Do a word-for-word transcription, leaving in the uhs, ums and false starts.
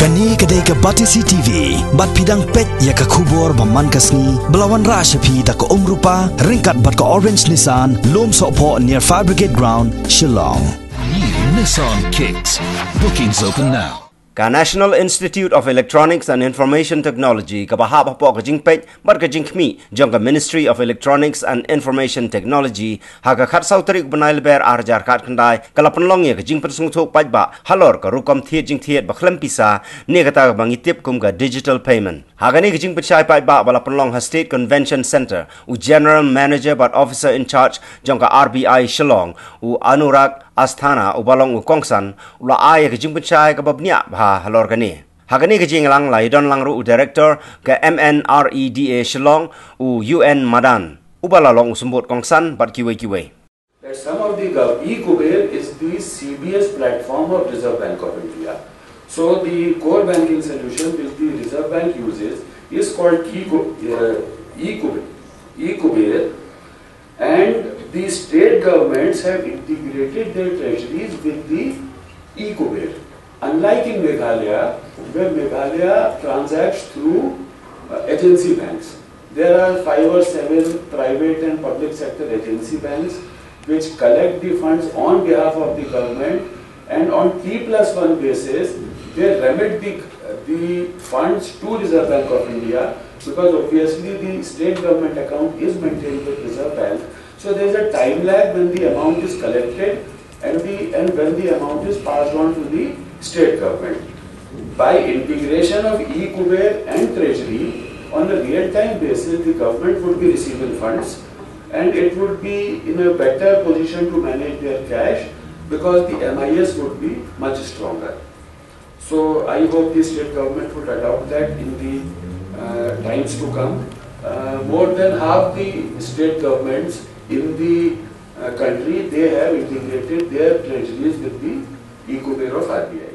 Kane ka dei ka Batesi T V, bad phi dang peit ïa ka khubor ba man ka sngi, ba la wanrah sha phi da ka Umrupa, ryngkat bad ka Orange Nissan, Lum Sohphoh near Fire Brigade Ground, Shillong. New Nissan Kicks. Bookings open now. Ka National Institute of Electronics and Information Technology, kaba hap hapoh ka jingpeit bad ka jingkhmih jong ka Ministry of Electronics and Information Technology, ha ka khatsaw tarik u bnai Lber ar hajar khatkhyndai, ka la pynlong ïa ka jingpynsngewthuh paidbah halor ka rukom thied jingthied ba khlem pisa, ne kata kaba ngi tip kum ka digital payment. Ha kane ka jingpynshai paidbah ba la pynlong ha State Convention Centre, u General Manager bad Officer in Charge jong ka R B I Shillong, u Anurag Asthana, uba long u kongsan, u la ai ïa ka jingpynshai kaba bniah bha halor kane. Ha kane ka jingïalang la ïadon lang ruh u Director ka M N R E D A Shillong, u U N Madan, uba la long u symbud kongsan bad kiwei kiwei. That some of the gov- e-Kuber is the C B S platform of Reserve Bank of India. So the core banking solution which the Reserve Bank uses is called e-Ku- uh, e-Kuber. E-Kuber, and the state governments have integrated their treasuries with the e-Kuber. Unlike in Meghalaya, where Meghalaya transacts through uh, agency banks, there are five or seven private and public sector agency banks which collect the funds on behalf of the government, and on T plus one basis, they remit the, the funds to Reserve Bank of India, because obviously the state government account is maintained with Reserve Bank. So there is a time lag when the amount is collected and the, and when the amount is passed on to the state government. By integration of e-Kuber and treasury, on a real-time basis, the government would be receiving funds and it would be in a better position to manage their cash, because the M I S would be much stronger. So I hope the state government would adopt that in the uh, times to come. Uh, more than half the state governments in the uh, country, they have integrated their treasuries with the e-Kuber of R B I.